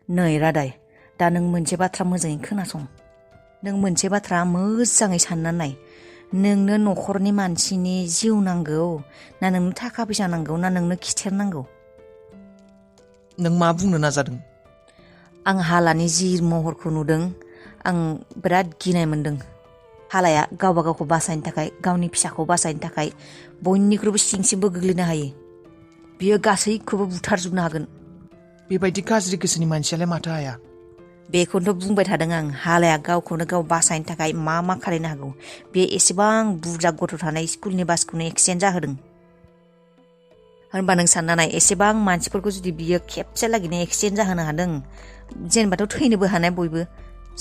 नै रादाय दा नों मोनसे बाथ्रा मोजाङै खोनासं नों मोनसे बाथ्रा मोजाङै सानना नाय नोंनो न'खरनि मानसिनि जिउ नांगौ ना नोंनो थाखा फैसा नांगौ ना नोंनो खिथेर नांगौ नों मा बुंनो नाजादों आं हालानि जि महरखौ नुदों आं बिराद गिनाय मोनदों हालाया गावबा गावखौ बासायनो थाखाय गावनि फिसाखौ बासायनो थाखाय बयनिख्रुइबो सिंसिमबो गोग्लैनो हायो बियो गासैखौबो बुथारजोबनो हागोन बेबायदि गाज्रि गोसोनि मानसियालाय माथो हाया बेखौनोथ' बुंबाय थादों आं हालाया गावखौनो गाव बासायनो थाखाय मा खालायनो हागौ बे एसेबां बुरजा गथ' थानाय स्कुलनि बासखौनो एक्सिडेन्ट जाहोदों होनबा नों सानना नाय एसेबां मानसिफोरखौ जुदि बियो खेबसे लागैनो एक्सिडेन्ट जाहोनो हादों जेनेबाथ' थैनोबो हानाय बयबो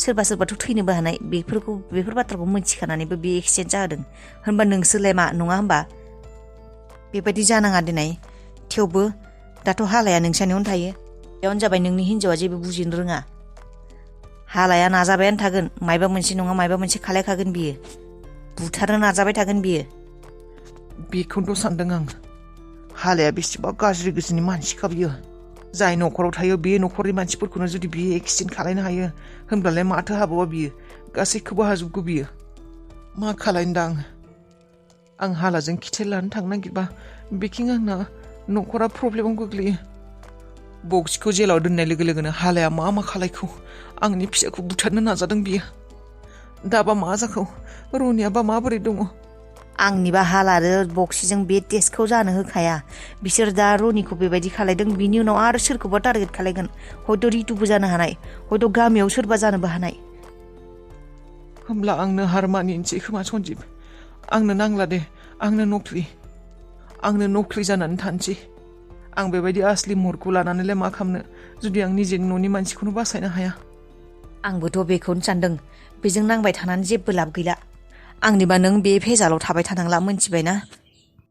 सोरबाथ' थैनोबो हानाय बेफोर बाथ्राखौ मिथिखानानैबो बे एक्सिडेन्ट जाहोदों होनबा नोंसोरलाय मा नङा होनबा बेबायदि जानाङा दिनै थेवबो दाथ' हालाया नोंसानियावनो थायो बेयावनो जाबाय नोंनि हिनजावा जेबो बुजिनो रोङा हालाया नाजाबायानो थागोन मायबा मोनसे नङा मायबा मोनसे खालायखागोन बियो बुथारनो नाजाबाय थागोन बियो बेखौनोथ' सानदों आं हालाया बेसेबा गाज्रि गोसोनि मानसिखा बियो जाय न'खराव थायो बे न'खरनि मानसिफोरखौनो जुदि बियो एक्सिडेन्ट खालायनो हायो होनब्लालाय माथो हाबावा बियो गासैखौबो हाजोबगौ बियो मा खालायनो दा आं हालाजों खिथेर लानो थांनो नागिरबा बेखिं आंना न'खरा प्रब्लेमाव गोग्लैयो बक्सिखौ जेलाव दोननाय लोगो लोगोनो हालाया मा खालायखौ आंनि फिसाखौ बुथारनो नाजादों बियो दाबा मा जाखौ रनियाबा माबोरै दङ आंनिबा हाला आरो बक्सिजों बे टेस्टखौ जानो होखाया बिसोर दा रनिखौ बेबायदि खालायदों बिनि उनाव आरो सोरखौबा टारगेट खालायगोन हयथ' रितुबो जानो हानाय हयथ' गामियाव सोरबा जानोबो हानाय होमब्ला आंनो हार मानिनोसै खोमा सन्जिब आंनो नांला दे आंनो नख्लि जानानै थानोसै आं बेबायदि आसलि महरखौ लानानैलाय मा खालामनो जुदि आं निजेनि न'नि मानसिखौनो बासायनो हाया आंबोथ' बेखौनो सानदों बेजों नांबाय थानानै जेबो लाब गैला आंनिबा नों बे भेजालाव थाबाय थानांला मोनथिबायना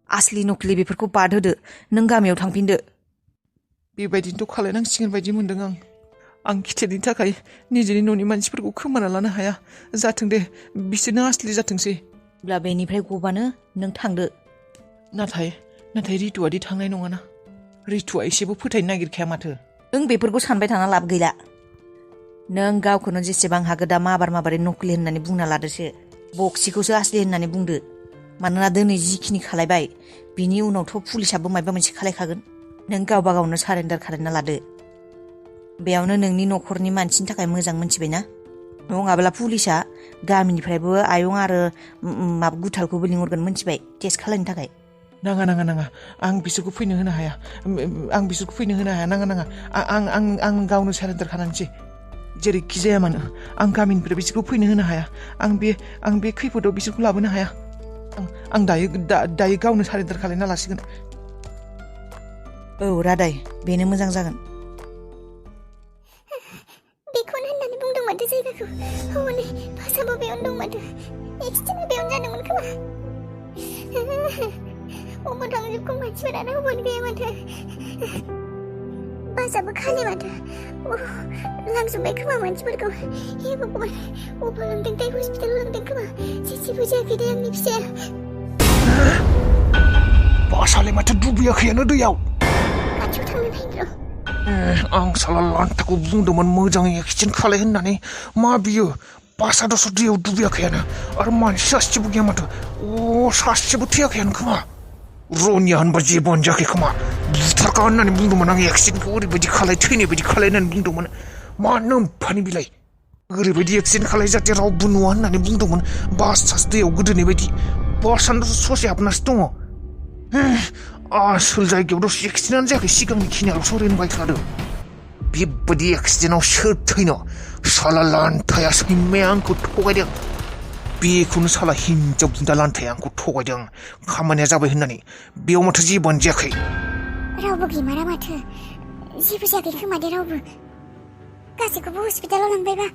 आसलि नख्लि बेफोरखौ बाद होदो नों गामियाव थांफिनदो बेबायदिनोथ' खालायनांसिगोन बायदि मोनदों आं खिथेरनि थाखाय निजेनि न'नि मानसिफोरखौ खोमाना लानो हाया जाथों दे बिसोरनो आसलि जाथोंसै अब्ला बेनिफ्राय गबानो नों थांदो नाथाय रितुआदि थांनाय नङाना रितुआ एसेबो फोथायनो नागिरखाया माथो नों बेफोरखौ सानबाय थाना लाब गैला नों गावखौनो जेसेबां हागो दा माबारै नख्लि होननानै बुंना लादोसो बक्सिखौसो आसलि होननानै बुंदो मानोना दिनै जिखिनि खालायबाय बिनि उनावथ' पुलिसाबो माबा मोनसे खालायखागोन नों गावबा गावनो सारेन्डार खालायना लादो बेयावनो नोंनि न'खरनि मानसिनि थाखाय मोजां मोनथिबायना नङाब्ला पुलिसा गामिनिफ्रायबो आयं आरो गुथालखौबो लिंहरगोन मोनथिबाय टेस्ट खालायनो थाखाय नाङा आं बिसोरखौ फैनो होनो हाया नाङा आं गावनो सारेन्डार खालामनोसै जेरैखि जाया मानो आं गामिनिफ्राय बिसोरखौ फैनो होनो हाया आं बे खैफोदाव बिसोरखौ लाबोनो हाया आं दायो गावनो सारेन्डार खालायना लासिगोन औ रादाय बेनो मोजां जागोन बेखौनो होननानै बुंदों माथो जायगाखौ हनै बासाबो बेयावनो दं माथो एक्सिडेन्टआ बेयावनो जादोंमोन खोमा अबाव थांजोबखो मानसिफोरानो अबावनो गैया माथो बासाबो खालि माथो लांजोब्बाय खोमा मानसिफोरखौ हे भगवान अबाव लांदोंथाय हस्पिटालाव लांदों खोमा जेबो जायाखै दे आंनि फिसाया बासालाय माथो दुगैयाखैयानो दैयाव खाथियाव थांनो नागिर आं साला लान्थाखौ बुंदोंमोन मोजाङै एक्सिडेन्ट खालाय होननानै मा बियो बासादस दैयाव दुगैयाखैयानो आरो मानसि सासेबो गैया माथो सासेबो थैयाखैयानो खोमा रनिया होनबा जेबोआनो जायाखै खोमा बुथारखा होननानै बुंदोंमोन आं एक्सिडेन्टखौ ओरैबायदि खालाय थैनाय बायदि खालाय होननानै बुंदोंमोन मा नोमफानि बिलाइ ओरैबायदि एक्सिडेन्ट खालाय जाहाथे रावबो नुवा होननानै बुंदोंमोन बास दैयाव गोदोनाय बायदि बासानो ससे हाबनासो दङ आसोल जायगायाव दसे एक्सिडेन्टआनो जायाखै सिगांनि खिनियाल'सो ओरैनो बायख्लादों बेबायदि एक्सिडेन्टआव सोर थैनो साला लान्थाया सैमाया आंखौ थगायदों बेखौनो साला हिनजाव बुन्दा लान्थाया आंखौ थगायदों खामानिया जाबाय होननानै बेयाव माथो जेबोआनो जायाखै रावबो गैमारा माथो जेबो जायाखै खोमा दे रावबो गासैखौबो हस्पिटालाव लांबायबा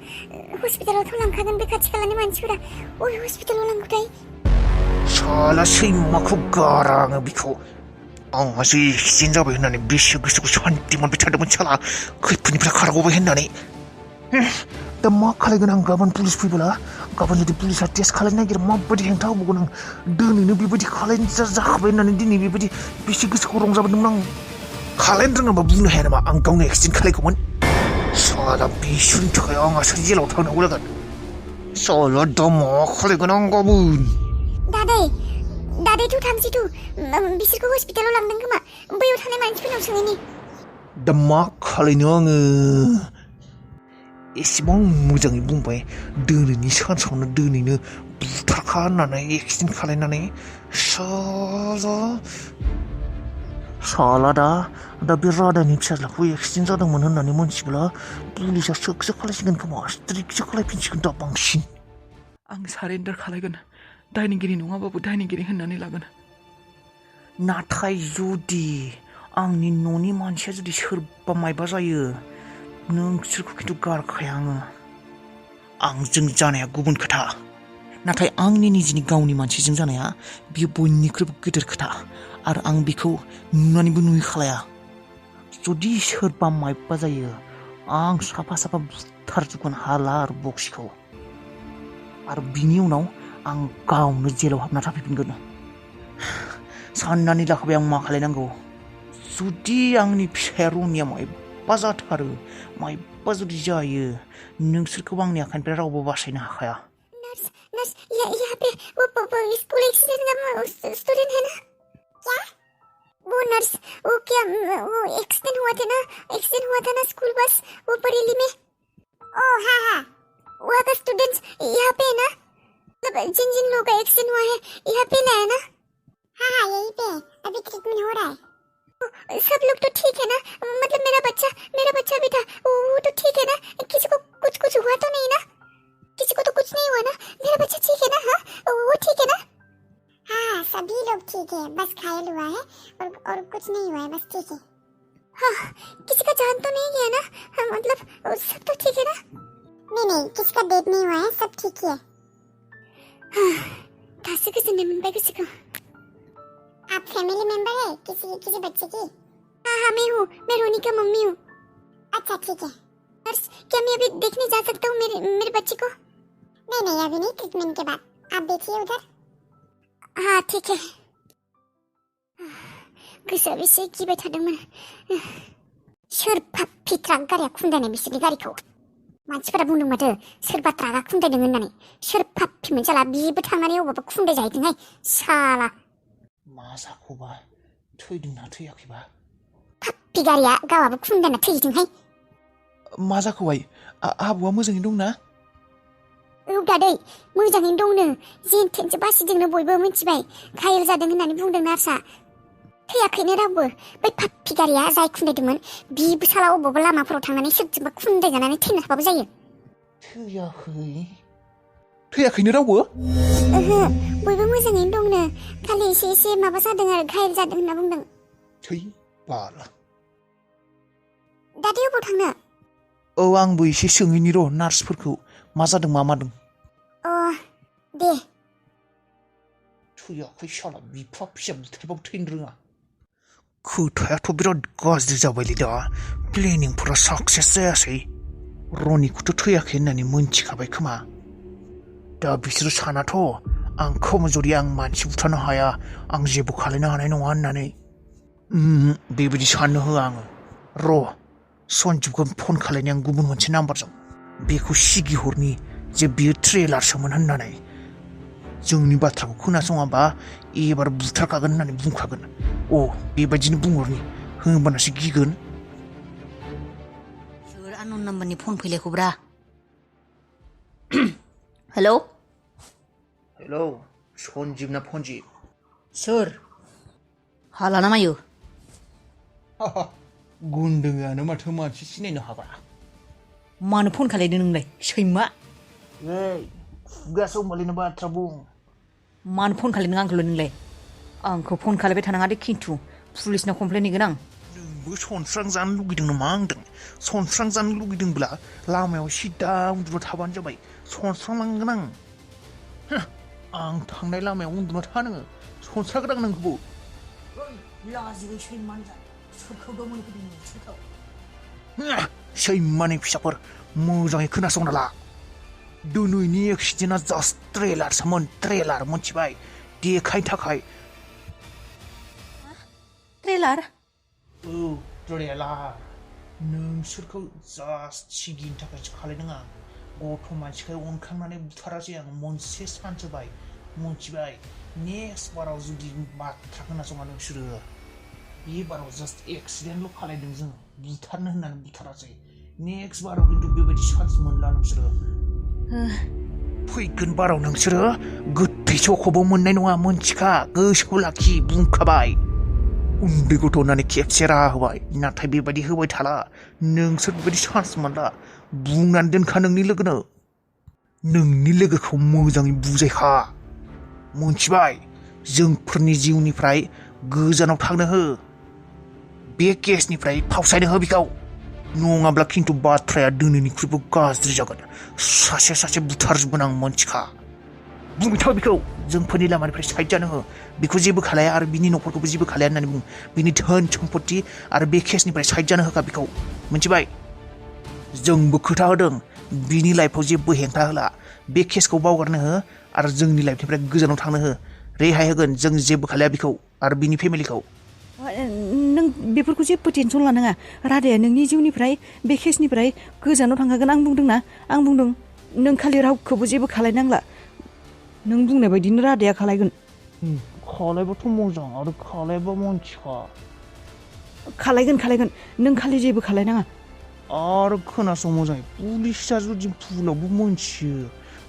हस्पिटालावथ' लांखागोन बे खाथि खालानि मानसिफोरा अबे हस्पिटालाव लांगौथाय साला सैमाखौ गारा आङो बेखौ आंहासो एक्सिडेन्ट जाबाय होननानै बेसे गोसोखौ सान्ति मोनबाय थादोंमोन साला खैफोदनिफ्राय खारग'बाय होननानै दा मा खालायगोन आं गाबोन पुलिस फैबोला गाबोन जुदि पुलिसा टेस्ट खालायनो नागिर माबायदि हेंथा होबावगोन आं दिनैनो बेबायदि खालायनो जाखाबाय होननानै दिनै बेबायदि बेसे गोसोखौ रंजाबोदोंमोन आं खालायनो रोङाबा बुंनो हाया नामा आं गावनो एक्सिडेन्ट खालायगौमोन साला बिसुनि थाखाय आं आसो जेलाव थांनांगौ जागोन साला दा मा खालायगोन आं गाबोन दादै 232 बिसोरखौ हस्पिटालाव लांदों खोमा बैयाव थानाय मानसिफोरनाव सोंहैनि दा मा खालायनो आङो एसेबां मोजाङै बुंबाय दिनैनि सानसेआवनो दिनैनो बुथारखा होननानै एक्सिडेन्ट खालायनानै साला दा बे रादानि फिसाज्लाखौ एक्सिडेन्ट जादोंमोन होननानै मोनथिब्ला पुलिसा सोगसो खालायसिगोन खोमा स्ट्रिक्टसो खालायफिनसिगोन दा बांसिन आं सारेन्डार खालायगोन दायनिगिरि नङाबाबो दायनिगिरि होननानै लागोन नाथाय जुदि आंनि न'नि मानसिया जुदि सोरबा मायबा जायो नोंसोरखौ खिन्थु गारखाया आंजों जानाया गुबुन खोथा नाथाय आंनि निजिनि गावनि मानसिजों जानाया बियो बयनिख्रुइबो गिदिर खोथा आरो आं बेखौ नुनानैबो नुयै खालाया जुदि सोरबा मायबा जायो आं साफा बुथारजोबगोन हाला आरो बक्सिखौ आरो बिनि उनाव आं गावनो जेलाव हाबना थाफैफिनगोन साननानै लाखाबाय आं मा खालायनांगौ जुदि आंनि फिसाया रनिया मायबा जाथारो मायबा जुदि जायो नोंसोरखौ आंनि आखाइनिफ्राय रावबो बासायनो हाखाया नर्स यहाँ पे वो स्कूल एक्सीडेंट का स्टूडेंट है ना क्या वो नर्स वो क्या वो एक्सीडेंट हुआ था ना स्कूल बस वो बरेली में ओ हाँ वहाँ का स्टूडेंट्स यहाँ पे है ना मतलब जिन लोगों का एक्सीडेंट हुआ है यहाँ पे ना है ना हाँ यहीं पे अभी ट्रीटमेंट हो रहा है सब लोग तो ठीक है ना मतलब मेरा बच्चा भी था वो तो ठीक है ना किसी को कुछ हुआ तो नहीं ना किसी को तो कुछ नहीं हुआ ना मेरा बच्चा ठीक है ना हाँ वो ठीक है ना हाँ सभी लोग ठीक है बस घायल हुआ है और कुछ नहीं हुआ है बस ठीक है हाँ किसी का जान तो नहीं गया ना हाँ, मतलब सब तो ठीक है ना नहीं किसी का डेथ नहीं हुआ है सब ठीक है हाँ कैसे किसी ने मिल किसी को आप फैमिली मेंबर है किसी बच्चे की हाँ मैं हूँ मैं रोनी का मम्मी हूँ अच्छा ठीक है नर्स क्या मैं अभी देखने जा सकता हूँ मेरे बच्चे को नहीं अभी नहीं ट्रीटमेंट के बाद आप देखिए उधर हाँ ठीक है गोसोआ बेसे गिबाय थादोंमोन सोरबा फिट्राक गारिया खुन्दायनाय बिसोरनि गारिखौ मानसिफोरा बुंदों माथो सोरबा ट्राकआ खुन्दायदों होननानै सोरबा फिमोन जाला बिबो थांनानै अबावबा खुन्दाय जाहैदोंहाय साला मा जाखौबा थैदोंना थैयाखैबा फाप्पि गारिया गावाबो खुन्दायना थैहैदोंहाय मा जाखौहाय आबौआ मोजाङै दंना औ दादै मोजाङैनो दंनो जेन थेनसो बासिदोंनो बयबो मिथिबाय घायल जादों होननानै बुंदों नार्सआ थैयाखैनो रावबो बै फाप्पि गारिया जाय खुन्दायदोंमोन बिबो साला अबावबा लामाफोराव थांनानै सोरजोंबा खुन्दायजानानै थैनो हाबाबो जायो थैयाखैनो रावबो ओहो बयबो मोजाङैनो दंनो खालि एसे माबा जादों आरो घायल जादों होनना बुंदों थै बाला दादै अबाव थांनो औ आंबो एसे सोंहैनि र' नार्सफोरखौ मा जादों मा मादों दे थैयाखै साला बिफा फिसा बुथारबाबो थैनो रोङा खोथायाथ' बिराद गाज्रि जाबायलै दा प्लेनिंफोरा साक्सेस जायासै रनिखौथ' थैयाखै होननानै मोनथिखाबाय खोमा दा बिसोरो सानाथ' आं खमजरि आं मानसि बुथारनो हाया आं जेबो खालायनो हानाय नङा होननानै बेबायदि साननो होआ आङो र' सन्जिबखौ फन खालायनि आं गुबुन मोनसे नाम्बारजों बेखौ सिगिहरनि जे बियो ट्रेलारसोमोन होननानै जोंनि बाथ्राखौ खोनासङाबा एबार बुथारखागोन होननानै बुंखागोन बेबायदिनो बुंहरनि होमबानासो गिगोन सोर आनन नाम्बारनि फन फैलायखौब्रा हेलौ सन्जिब ना फन्जिब सोर हाला ना मायो गुन्डोआनो माथो मानसि सिनायनो हाबा मानो फन खालायदों नोंलाय सैमा खुगासो मालायनो बाथ्रा बुं मानो फन खालायदों आंखौल' नोंलाय आंखौ फन खालायबाय थानाङा दे खिन्थु पुलिसनाव कमप्लेन हैगोन आं नोंबो सनस्रां जानो लुगैदों नामा आंदों सनस्रां जानो लुगैदोंब्ला लामायाव सिदा उन्दुना थाबानो जाबाय सनस्रांलांगोन आं थांनाय लामायाव उन्दुना था नोङो सनस्रागोन आं नोंखौबो लाजिगोन सैमानि सोरखौ दमोन फैदों सोरखौ सैमानि फिसाफोर मोजाङै खोनासंना ला दिनैनि एक्सिडेन्टआ जास्ट ट्रेलारसोमोन ट्रेलार मोनथिबाय देखायनो थाखाय ट्रेलार ट्रेलार नोंसोरखौ जास्ट सिगिनो थाखायसो खालायदों आं गथ' मानसिखाय अनखांनानै बुथारासै आं मोनसे सान्स होबाय मोनथिबाय नेक्स्ट बाराव जुदि बाथ्रा खोनासङा नोंसोरो बे बाराव जास्ट एक्सिडेन्टल' खालायदों जों बुथारनो होननानै बुथारासै नेक्स्ट बाराव खिन्थु बेबायदि चान्स मोनला नोंसोरो फैगोन बाराव नोंसोरो गोथै सखौबो मोननाय नङा मोनथिखा गोसोखौ लाखि बुंखाबाय उन्दै गथ' होननानै खेबसे राहा होबाय नाथाय बेबायदि होबाय थाला नोंसोर बेबायदि चान्स मोनला बुंनानै दोनखा नोंनि लोगोखौ मोजाङै बुजायखा मोनथिबाय जोंफोरनि जिउनिफ्राय गोजानाव थांनो हो बे केसनिफ्राय फावसायनो हो बिखौ नङाब्ला खिन्थु बाथ्राया दिनैनिख्रुइबो गाज्रि जागोन सासे बुथारजोबगोन आं मोनथिखा बुंबाय था बिखौ जोंफोरनि लामानिफ्राय साइड जानो हो बिखौ जेबो खालाया आरो बिनि न'खरखौबो जेबो खालाया होननानै बुं बिनि धोन सम्पत्ति आरो बे केसनिफ्राय साइड जानो होखा बिखौ मोनथिबाय जोंबो खोथा होदों बिनि लाइफआव जेबो हेंथा होला बे केसखौ बावगारनो हो आरो जोंनि लाइफनिफ्राय गोजानाव थांनो हो रेहाय होगोन जों जेबो खालाया बिखौ आरो बिनि फेमिलिखौ नों बेफोरखौ जेबो टेनसन लानाङा रादाया नोंनि जिउनिफ्राय बे केसनिफ्राय गोजानाव थांखागोन आं बुंदोंना आं बुंदों नों खालि रावखौबो जेबो खालायनांला नों बुंनाय बायदिनो रादाया खालायगोन खालायबाथ' मोजां आरो खालायबा मोनथिखा खालायगोन नों खालि जेबो खालायनाङा आरो खोनासं मोजाङै पुलिसा जुदि भुलावबो मोनथियो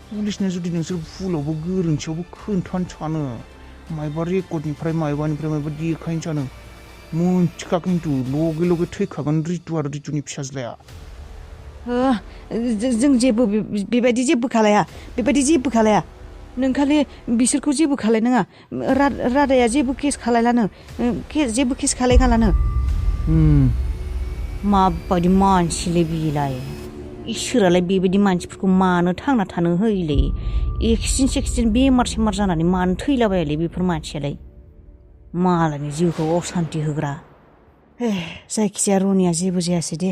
पुलिसनो जुदि नोंसोर भुलावबो गोरोन्थियावबो खोन्थानो सानो मायबा रेकर्डनिफ्राय मायबा देखायनो सानो मोनथिखा खिन्थु लगे थैखागोन रितु आरो रितुनि फिसाज्लाया जों जेबो बेबायदि जेबो खालाया नों खालि बिसोरखौ जेबो खालायनाङा रादाया जेबो केस खालायलानो जेबो केस खालायखालानो माबायदि मानसिलै बेलाय इसोरालाय बेबायदि मानसिफोरखौ मानो थांना थानो होयोलै एक्सिडेन्ट बेमार जानानै मानो थैलाबायालै बेफोर मानसियालाय मालायनि जिउखौ असान्ति होग्रा जायखिजाया रनिया जेबो जायासै दे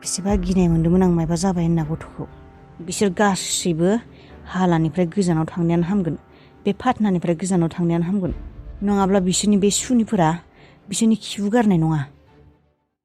बेसेबा गिनाय मोन्दोंमोन आं मायबा जाबाय होनना गथ'खौ बिसोर गासैबो हालानिफ्राय गोजानाव थांनायानो हामगोन बे फाथनानिफ्राय गोजानाव थांनायानो हामगोन नङाब्ला बिसोरनि बे सुनिफोरा बिसोरनि खिबु गारनाय नङा